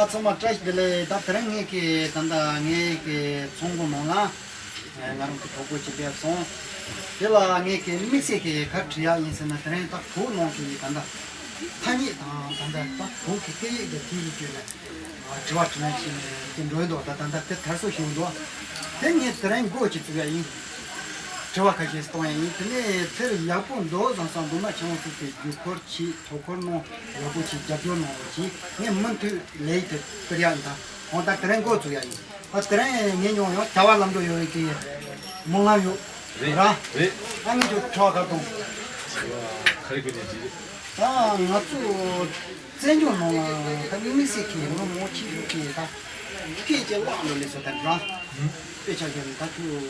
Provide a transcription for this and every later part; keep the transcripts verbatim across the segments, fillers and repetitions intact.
ཚང་མ་བཀྲ་ཤིས་བདེ་ལེགས། ད་དེ་རིང་ངེད་ཀྱི་ད་ལྟ་ངེད་ཀྱི་ཚོང་སྒོ་ནང་ལ་ང་རང་གི་གྲོགས་པོ་ཅིག་སླེབས་སོང་། དེ་ལ་ངེད་ཀྱི་དམིགས་བསལ་གྱི་ག་རེ་བྲིས་ཡག་ཡིན་ཟེར་ན། དེ་རིང་ད་བོད་ནང་གི་ད་ལྟ་ཐ་སྙད་དང་ད་ལྟ་ད་བོད་ཀྱི་སྐད་ཡིག་དེ་དེའི་རིགས་ཀྱི་ནས་དྲི་བ་དྲི་ལན་བྱས་ནས་དེ་འགྲོ་ཡི་འདུག་ད་ད་ལྟ་དེ་དར་སྲོལ་ཞིག་འདུག་དེ་ངས་དེ་རིང་འགོ་ཅིག་བཙུགས་ཡག་ཡིན། དྲི་བ་ཁ་ཤས་གཏོང་ཡག་ཡིན། དེ་ནས་དེར་ཡག་པོ་འདུག་བཟང་བཟང་འདུག་ན་ཁྱེད་རང་ཚོ་དེ་བརྒྱུད་སྐུར་གྱིས་དོ་ཁུར་གནང་། ཡག་པོ་ཅིག་རྒྱབ་སྐྱོར་གནང་རོགས་གྱིས། ངས་མུ་མཐུད་ལས་ཡིག་དེ་སྤེལ་ཡག་ཡིན། ད་འོ་ད་དེ་རིང་འགོ་བཙུགས་ཡག་ཡིན། ད་དེ་རིང་ངས་མྱོང་ཡོང་བྱ་བ་ལམ་འགྲོ་ཡོད་ཀྱི་སྨོན་ལམ་ཡོད་རེད། ར་རེད། ཨ་ངས་ཁྱོད་དྲི་བ་ག་གཏོང་ག་རེ་དགོས་ནས་ཅི་རེད། ད་ང་ཚོ་བཙན་བྱོལ་ནང་ལ་ད་དམིགས་བསལ་གྱི་ང་མོ་ཆེ་ཤོས་ཀྱི་ད་སྐད་ཅིག་བརླག་འགྲོ་ལས་སོ། ད་ར་དཔེ་ཆ་བཞག་ན་ད་ཁྱོད་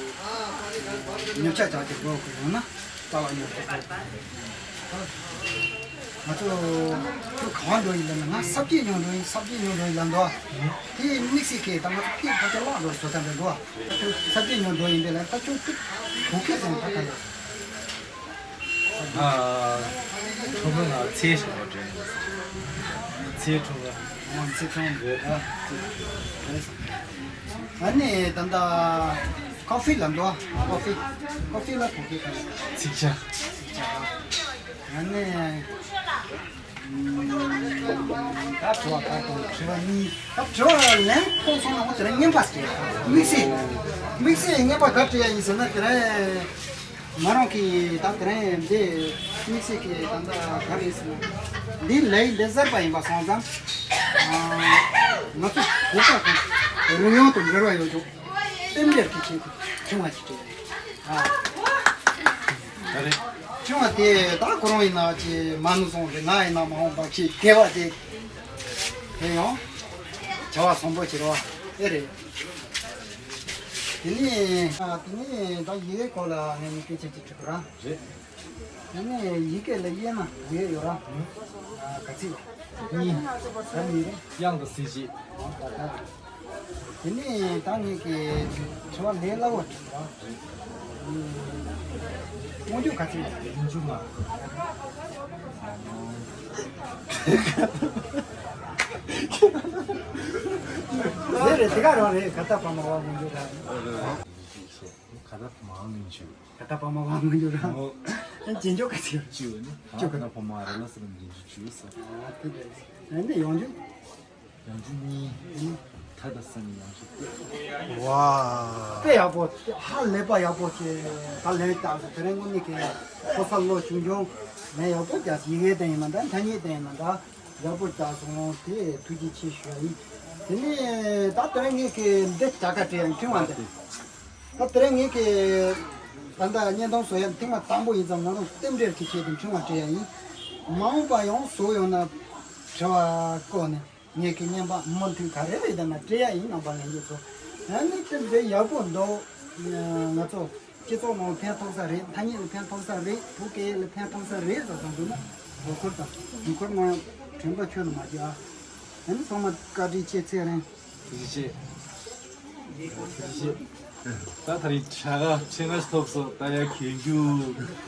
ཉོ་ཆ་ཆ་གི་འགྲོ་དགོས་ཡོང་ན་རྩ་བ་ཉོ་དགོས། ང་ཚོ་ཁྱོད་གང་འགྲོ་ཡིན་ལབ་ན། ང་ས་སྐྱེས་ཉོ་འགྲོ་ཡིན། ས་སྐྱེས་ཉོ་འགྲོ་ཡིན་ལབ་འདུག་དེ་དམིགས་བསལ་གྱི་ད་ང་ཚོ་སྐད་ཕལ་ཆེར་བརླག་འགྲོ་བཟོ་ཐབས་རེད་འདུག་ས་སྐྱེས་ཉོ་འགྲོ་ཡིན་པས་ལ་ད་ཁྱོད་ཀྱི་བོད་སྐད་དང་ད་ག་ལ། ང་ཁྲོམ་ར་ང་ཚེ་ཞིག་ལ་འདྲེན་ཡིན། ཚེ་ཁྲོམ་ར། ཨ་ཚེ་ཁྲོམ་རེད། ཨ་ཨ་ནི་ད་ལྟ་ཀོ་ཧྥི་ལ་འགྲོ། ཀོ་ཧྥི། ཀོ་ཧྥི་ལ་གོ་ཁེ་ཁ་ཚིག་ཆ། ཚིག་ཆ། ཨ་ནི། ད་དྲི་བ་ཁག་དང་དྲི་བ་གཉིས། ད་དྲི་བ་ལན་ཐོག་སོང་ན་འོ་དེ་རིང་བརྙན་པ་སྐྱེལ། དམིགས་བསལ། དམིགས་བསལ་བརྙན་པ་ག་བྲིས་ཡག་ཡིན་ཟེར་ན། དེ་རིང་ང་རང་གིས་ད་དེ་རིང་འདི་དམིགས་བསལ་གྱི་ད་ལྟ་ག་རེ་ཟེར་ན། འདི་ལས་འདི་གསར་པ་ཡིན་པ་སོང་ཙང་། ང་ཚོ་བོད་པ་དང་རོལ་དབྱངས་དང་འབྲེལ་བ་ཡོད་ཅོག་རྟེན་འབྲེལ་གྱི་ཆེད་དུ་བྱུང་བ་ཞིག་རེད། ཨ། ད་རེད། བྱུང་བ་དེ་ད་ཁོ་རང་ཡིན་ན་ཅི་མ་ཎི་བཟུང་རེད། ང་ཡིན་ན་མ་འོངས་པ་ཅི་དགེ་བ་དེ་དེ་ཡང་བྱ་བ་བཟང་པོ་ཅིག་རེད་བ། ཨེ་རེད། དེ་ནས་ཨ་དེ་ནས་ད་ཡི་གེ་སྐོར་ལ་ངས་མི་སྐད་ཆ་ཅིག་དྲི་དགོས་ར། རེད། དེ་ནས་ཡི་གེ་ལ་དབྱེ་ན་དབྱེ་ཡོད་ར། ཨ་ག་ཚིག་གཉིས། ད་གཉིས་རེད། དབྱངས་དང་གཟི་བརྗིད། ཨ་ད་ད། དེ་ནས་ད་ངེད་ཀྱི་དྲི་བ་ལས་སླ་བོ་དྲི་བ། མངོན་བརྗོད་ག་ཚོད་ཡིན་རྒྱུ་མ། རེད་རེད། དེ་ག་རང་རེད། ག་ད་བ་མ་བ་མངོན་བརྗོད་ག། ག་ད་བ་མ་མངོན་བརྗོད། ག་ད་བ་མ་བ་མངོན་བརྗོད་རང་། ཨོ། རྗེས་འཇུག་ག་ཚོད་ཡོད། བཅུ་ནི། བཅུ་ག་ད་བ་མ་རེད་ལ་ཟེར་ན་རྗེས་འཇུག་བཅུ་ཟེར། ཨ་དེ་རེད། ཨ་ནི་ཡང་རྒྱུ། ཡང་རྒྱུ་གཉིས། ད་ད་སང་ཉིན་ཡང་རྒྱུ་དཔེ། ཝ། དཔེ་ཡག་པོ། ཧ་ལས་པ་ཡག་པོ་བྱས། ད་ལན་བཏབ་སོང་། དེ་རིང་དངོས་གནས་ཀྱི་ཕོ་གསར་ལོ་ཆུང་ཆུང་ལན་ཡག་པོ་བརྒྱབ་སོང་། ཡི་གེ་དེ་ཡིན་ན་འདྲ། ཐ་སྙད་དེ་ཡིན་ན་འདྲ། ཡག་པོ་བརྒྱབ་སོང་། དེ་ཐུགས་རྗེ་ཆེ་ཞུ་ཡ་ཡིན། དེ་ནས་ད་དེ་རིང་ངེད་ཀྱི་འདི་ཇ་ཁ་བྲིས་ཡ་ཡིན། ཕྲེང་བ་འདི། ད་དེ་རིང་ངེད་ཀྱི་ད་ལྟ་བརྙན་ཐུང་བཟོ་ཡ་ཐེངས་མ་དང་པོ་ཡིན་ཙང་། ང་རང་རྟེན་འབྲེལ་གྱི་ཆེད་དུ་ཕྲེང་བ་བྲིས་ཡ་ཡིན། མ་འོངས་པ་ཡང་བཟོ་ཡོང་ན་དྲི་བ་བཀོད་ནས། ངེད་ཀྱི་བརྙན་པར་མུ་མཐུད་ག་རེ་རེད་ན་སྤྲད་ཡ་ཡིན། རྣམ་པ་ལྷན་རྒྱས་ཚོ། ཨ་ནི་དེ་འདྲའི་ཡག་པོ་འདུག་ང་ཚོ་སྤྱི་ཚོགས་ནང་ཕན་ཐོགས་ས་རེད། ཐ་སྙད་ལ་ཕན་ཐོགས་ས་རེད། བོད་སྐད་ཡིག་ལ་ཕན་ཐོགས་ས་རེད་ཟེར་བསམ་འདུག་ན། དོ་ཁུར་དང་དོ་ཁུར་གནང་ཡ། དྲན་པ་ཁྱོན་ནས་མ་བརྗེད་ཨ། ཨ་ནི་ཚང་མ་བཀའ་དྲིན་ཆེ། ཚེ་རིང་། ཐུགས་རྗེ་ཆེ། ཐུགས་རྗེ་ཆེ། ད་ད་རིང་དྲ་ག་ཕྲེང་བ་ཐོབ་སོང་། ད་ཡ་གྱོན་རྒྱུ།